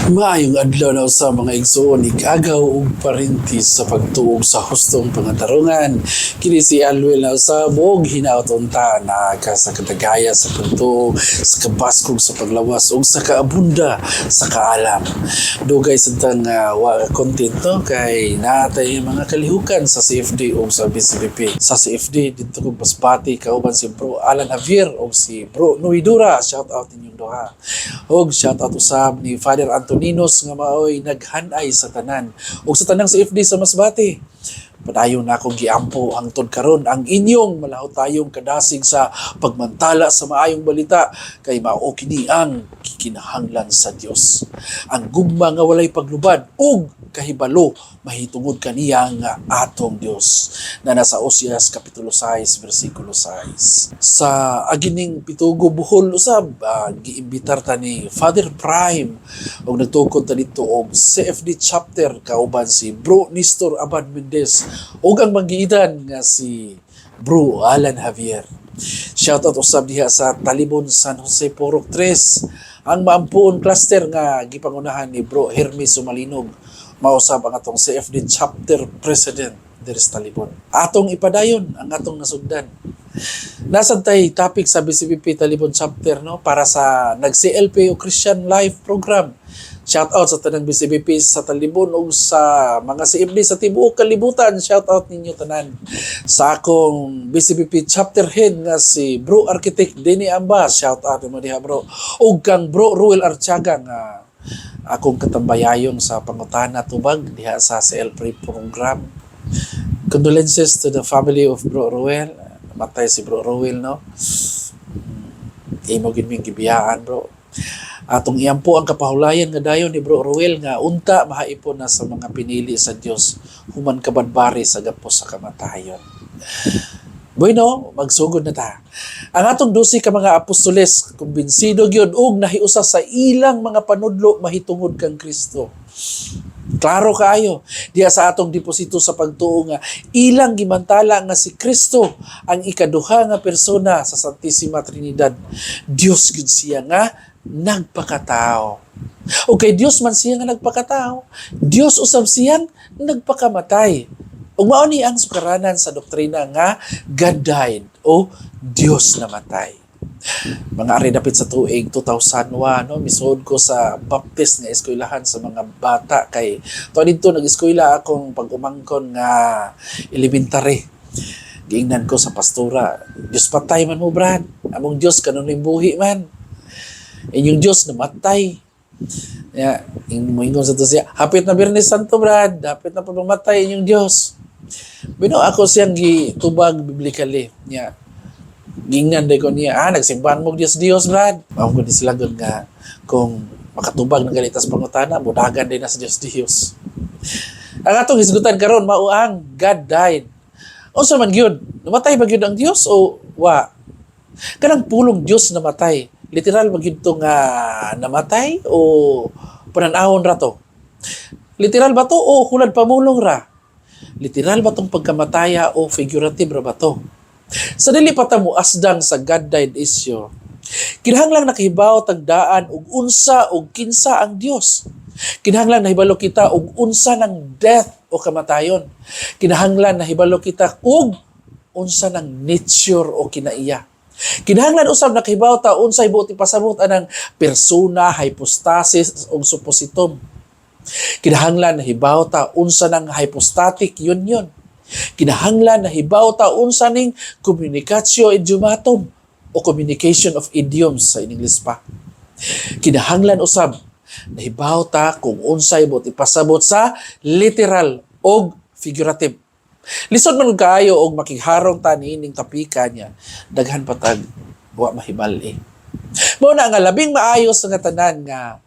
Maayong adlaw na sa mga igsoon, ig-agaw ug parintis sa pagtuog sa hustong pangatarungan. Kini si Alwel na usab ug hinaot unta na ka sa kadagaya sa pagtuo, sa kabaskog sa paglawas ug sa kaabunda sa kaalam. Dugay sad tang wa content, no, kay natay mga kalihukan sa CFD ug sa BCBP. Sa CFD didto kog Masbate kauban si Bro Alan Javier ug si Bro Nuidura. Shout out ninyong duha. Og shout out usab ni Father Antoninos nga maoy naghanay sa tanan ug sa tanang CFD sa Masbate. Padayon na akong giampo hangtod karon ang inyong malahutayong kadasig sa pagmantala sa maayong balita, kay mao kini ang gikinahanglan sa Dios. Ang gugma nga walay paglubad ug kahibalo mahitungod kaniya nga atong Dios na nasa Osias kapitulo 6 bersikulo 6. Sa agining Pitugo, Bohol usab, giimbitar ta ni Father Prime ug nagtukod ta didto og CFD chapter kauban si Bro Nestor Abad Mendez ug ang manggiidan nga si Bro Alan Javier. Shoutout usab diha sa Talibon, San Jose, Purok 3, ang Maampuon cluster nga gipangunahan ni Bro Hermes Sumalinog, mausab ang atong CFD chapter president diri sa Talibon. Atong ipadayon ang atong nasugdan. Naa sad tay topic sa BCBP Talibon chapter, no, para sa nag-CLP o Christian Life Program. Shout out sa tanang BCBP sa Talibon ug sa mga CFD sa tibuok kalibutan. Shout out ninyo tanan. Sa akong BCBP chapter head nga si Bro Architect Denny Amba, shout out mo diha, bro. Ug kang Bro Ruel Archaga nga akong katambayayong sa pangutana tubag diha sa CLP program. Condolences to the family of Bro Ruel. Namatay si Bro Ruel, no. Imo gid ming gibiyaan, bro. Atong iampo ang kapahulayan nga dayon ni Bro Ruel nga unta mahaipon na sa mga pinili sa Dios human kabadbari sa gapos sa kamatayon. Bueno, magsugod na ta. Ang atong 12 ka mga apostoles, kumbinsido gyud og nahiusa sa ilang mga panudlo mahitungod kang Kristo. Klaro kaayo diha sa atong deposito sa pagtuo nga ilang gimantala nga si Kristo ang ikaduha nga persona sa Santissima Trinidad. Dios gyud siya nga nagpakatao. O kay Dios man siya nga nagpakatao, Dios usab siyang nagpakamatay. Ug mao ni ang sukaranan sa doktrina nga God died o Dios namatay. Mga ari dapit sa tuig 2001, no, misuod ko sa Baptist nga eskwelahan sa mga bata kay to didto nag-eskwela akong pag-umangkon nga elementary. Giingnan ko sa pastora, "Diyos patay man mo, Brad. Among Diyos kanunoy buhi man. Inyong Diyos namatay." Ya, moingon sa to siya, "Hapit na Biyernes Santo, Brad, hapit na pagmamatay inyong Diyos." Bino ako siyang gitubag biblically. Ya, gingnan day ko niya, "Ah, nagsimbahan mo Diyos Diyos, Brad." Mao ko sila gud nga kung makatubag ng galitas pangutana, budagan din na sa Diyos Diyos. Ang atong hisgutan karon mao ang God died. Unsa man gyud? Namatay ba gyud ang Dios o wa? Kanang pulong Dios namatay, literal ba gyud to nga namatay o panan-awon ra to? Literal ba to o hulad pamulong ra? Literal ba tong pagkamataya o figurative ra ba to? Sa dili pa ta mo asdang sa God died issue, kinahanglang nakahibaw tag daan og unsa og kinsa ang Dios. Kinahanglan nahibalo kita og unsa ng death o kamatayon. Kinahanglan nahibalo kita og unsa ng nature o kinaiya. Kinahanglan usab nakahibaw ta unsay buot ipasabot anang persona, hypostasis ug suppositum. Kinahanglan nahibaw ta unsa ng hypostatic union. Kinahanglan nahibaw ta unsa ning communicatio idiomatum o communication of idioms sa English pa. Kinahanglan usab nahibaw ta kung unsay buot ipasabot sa literal og figurative. Lisod man kaayo og makigharong ta niining topika niya, daghan pa tag wa mahibal-i. Mao na nga labing maayo sa nga tanan nga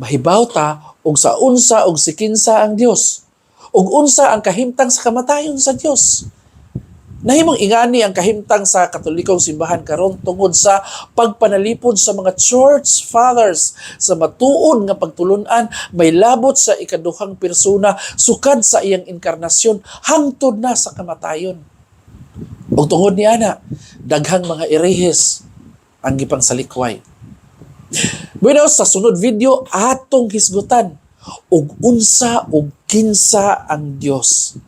mahibaw ta og sa unsa og si kinsa ang Dios ug unsa ang kahimtang sa kamatayon sa Dios. Nahimong ingani ang kahimtang sa Katolikong simbahan karon tungod sa pagpanalipod sa mga church fathers sa matuod nga pagtulun-an may labot sa ikaduhang persona sukad sa iyang inkarnasyon hangtod na sa kamatayon. Ug tungod ni ana, daghang mga erehes ang gipangsalikway. Bueno, sa sunod video atong hisgutan og unsa og kinsa ang Dios.